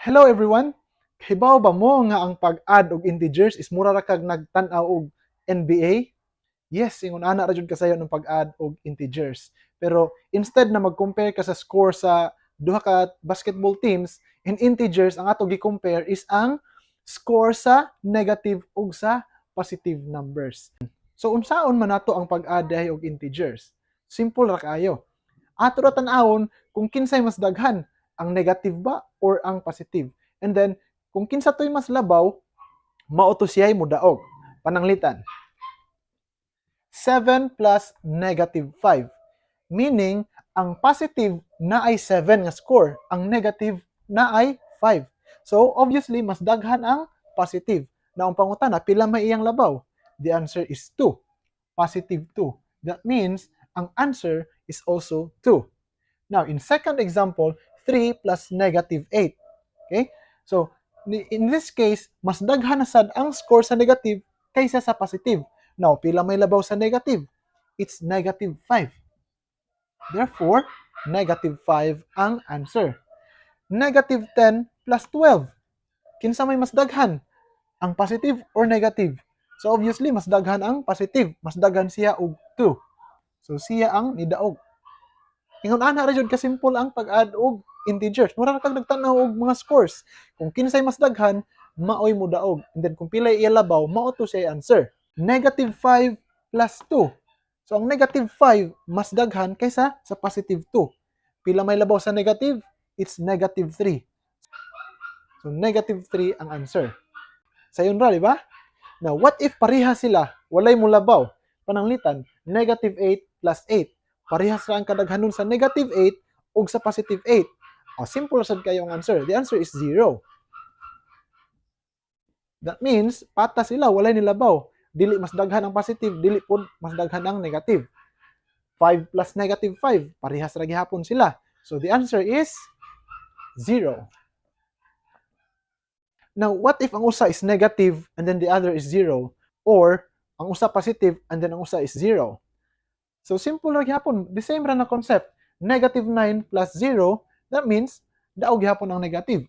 Hello, everyone! Kahibaw ba mo nga ang pag-add og integers is mura ra kag nagtan-aw og NBA? Yes, ingon ana ra jud kasayon ang pag-add og integers. Pero instead na mag-compare ka sa score sa duha ka basketball teams, in integers ang ato gi-compare is ang score sa negative ug sa positive numbers. So unsaon man nato ang pag-add diay og integers? Simple ra kaayo. Ato ra tan-awon kung kinsay mas daghan, ang negative ba or ang positive. And then kung kinsa to'y mas labaw, mao to siya'y mudaog. Pananglitan, 7 plus negative 5. Meaning, ang positive naay 7 nga score, ang negative naay 5. So, obviously, mas daghan ang positive. Na ang pangutana, pila may iyang labaw? The answer is 2. Positive 2. That means, ang answer is also 2. Now, in second example, 3 plus negative 8. Okay? So, in this case, mas daghan na sad ang score sa negative kaysa sa positive. Now, pila may labaw sa negative? It's negative 5. Therefore, negative 5 ang answer. Negative 10 plus 12. Kinsa may mas daghan? Ang positive or negative? So obviously, mas daghan ang positive. Mas daghan siya og 2. So siya ang nidaog. Ingon ana ra jud ka-simple ang pag-add og integers. Mura ra kag nagtan-aw og mga scores. Kung kinsay mas daghan, maoy mudaog. And then kung pilay iya labaw, mao to siya answer. Negative 5 plus 2. So ang negative 5 mas daghan kaysa sa positive 2. Pila may labaw sa negative? It's negative 3. So negative 3 ang answer. Sayon ra, di ba? Now, what if pareha sila? Walay molabaw. Pananglitan, negative 8 plus 8. Parehas ra ang kadaghanon sa negative 8 ug sa positive 8. O, simple sad kayo ang answer. The answer is 0. That means, patas sila, walay nilabaw. Dili mas daghan ang positive, dili pod mas daghan ang negative. 5 plus negative 5, parehas ra gihapon sila. So the answer is 0. Now, what if ang usa is negative and then the other is 0? Or, ang usa positive and then ang usa is 0? So, simple ra gihapon. The same ra na concept. Negative 9 plus 0, that means, daog gihapon ang negative.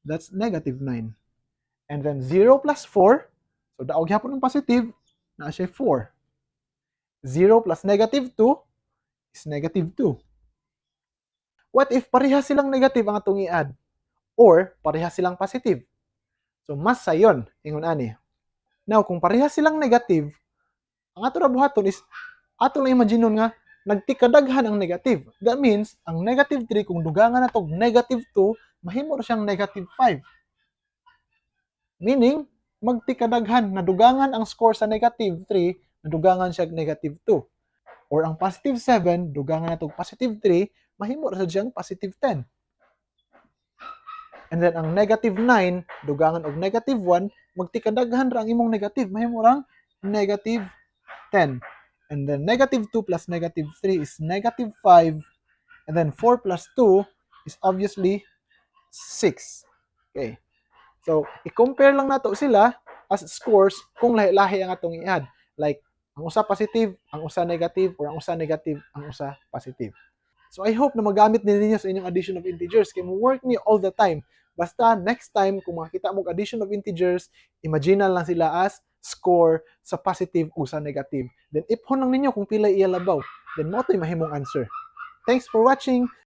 That's negative 9. And then 0 plus 4, so daog gihapon ang positive, naa siya 4. 0 plus negative 2 is negative 2. What if pareha silang negative ang atong i-add? Or pareha silang positive? So mas sayon, ingon ani. Now, kung pareha silang negative, ang ato ra buhaton is ato lang imaginon nga nagtikadaghan ang negative. That means, ang negative 3, kung dugangan nato og negative 2, mahimo ra siyang negative 5. Meaning, magtikadaghan, nadugangan ang score sa negative 3, nadugangan siya og negative 2. Or ang positive 7, dugangan nato og positive 3, mahimo ra sad siyang positive 10. And then ang negative 9, dugangan og negative 1, magtikadaghan ra ang imong negative, mahimo rang negative 10. And then negative 2 plus negative 3 is negative 5. And then 4 plus 2 is obviously 6. Okay. So, i-compare lang nato sila as scores kung lahi-lahi ang atong i-add. Like, ang usa positive, ang usa negative, or ang usa negative, ang usa positive. So, I hope na magamit ni ninyo sa inyong addition of integers. Kay mo work ni all the time. Basta, next time, kung makita mo addition of integers, imagine lang sila as score sa positive o sa negative. Then, iphon lang ninyo kung pila iya labaw. Then, mao to'y mahimong answer. Thanks for watching.